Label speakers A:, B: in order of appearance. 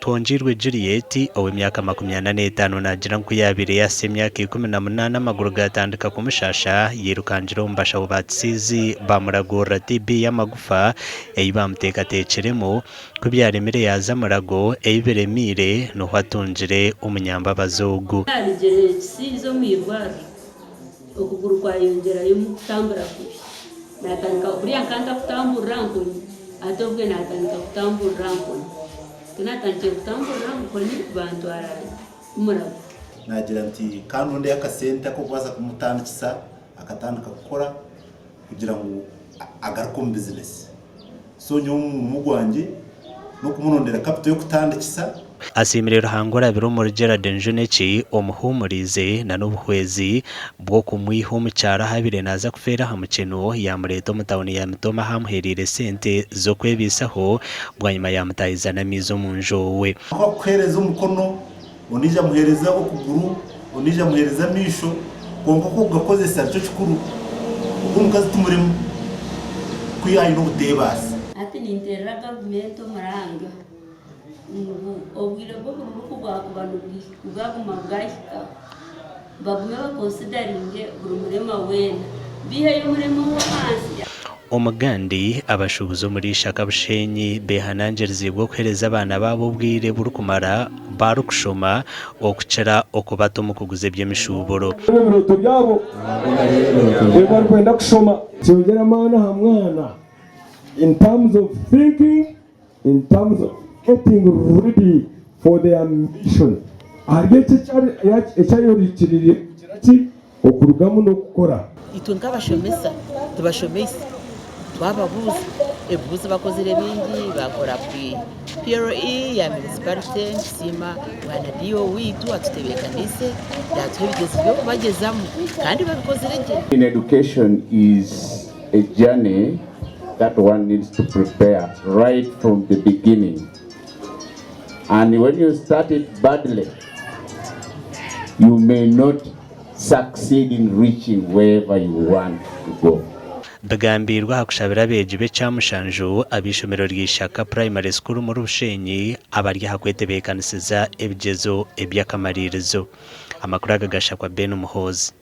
A: Twongyeirwe Juliet, ow'emyaka makumyana n'etaano naagira ngu ku yaabaire yaahitsya emyaka 18 amaguru gaatandika kumushaasha, yairukangira omu bashaho ba Kisiizi baamuragurira TB y'amagufa ei baamuteekateekiremu, ku byaremire yaaza Mulago ei biremiire niho atungire omunyambabazi ogu.
B: Naarugire Kisiizi omu irwariro, okuguru kwayongyerayo kutambura kubi. Naatandika, buriya nkaba ntakutamburira nkoni, hati obwe naatandika kutamburira nkoni. Ku naatandikire kutamburira nkoni, bantwara Murago.
C: Naagira nti, Ka ndondeyo akasente ak'okubaasa kumutandikisa akatandika kukora kugira ngu agaruke omu bizinesi. So nyowe omurimo gwangye n'okumurondera capital y'okutandikisa.
A: Asiimire Ruhanga orabire omuri Gerald Njuneki omuhuumuriize na n'obuhwezi bw'okumwiha omu kyaro ahu abaire naaza kufeera aha mukyeno yaamureeta omu tauni ya Mitooma ahu amuheereire sente z'okwebaisaho bwanyima yaamutaahiza n'amaizi omu nju owe.
C: Ku akuheereza omukono, ondiijo amuheereza okuguru, ondiijo amuheereza amaisho, kwonka oku okugakozesa nikyo kikuru. Ogwo omukazi timuremu ku aine obuteebaasa.
B: Hati ninteerera gavumenti omuranga ngu obwire bw'obururu ku bwakuba bwaguma bwahika, bagume bakonsidaringe buri murema weena, baiheyo omurema ow'ahansi.
A: Omugandi, abashuubuzi omuri Ishaka Bushenyi behanangiriziibwe okuheereza abaana baabo obwire burikumara barikushoma okukira okubata omu kuguza eby'emishuuburo.
D: Ebirooto byabo ebi barikwenda kushoma. Kyongyera amaani aha mwana in terms of thinking, in terms of getting ready for their mission. Ahari ekyo eki ayorikiriire kugira ki? Okurugamu n'okukora.
E: Itwe nk'abashomesa tubashomeise twababuuza ebibuuzo bakozire bingi bakora PLE ya municipality nitusiima bwana DO waitu atutebeekaniise yatuha ebigyezo by'okubagyezamu kandi babikozire gye.
F: In education is a journey that one needs to prepare right from the beginning and when you start it badly you may not succeed in reaching wherever you want to go.
A: Bigambiirwe aha kushabira abeegi b'ekyamushanju ab'eishomero rya Ishaka Primary School omuri Bushenyi abari aha kwetebeekanisiza ebigyezo eby'akamariirizo. Amakuru aga gashakwa Ben Muhoozi.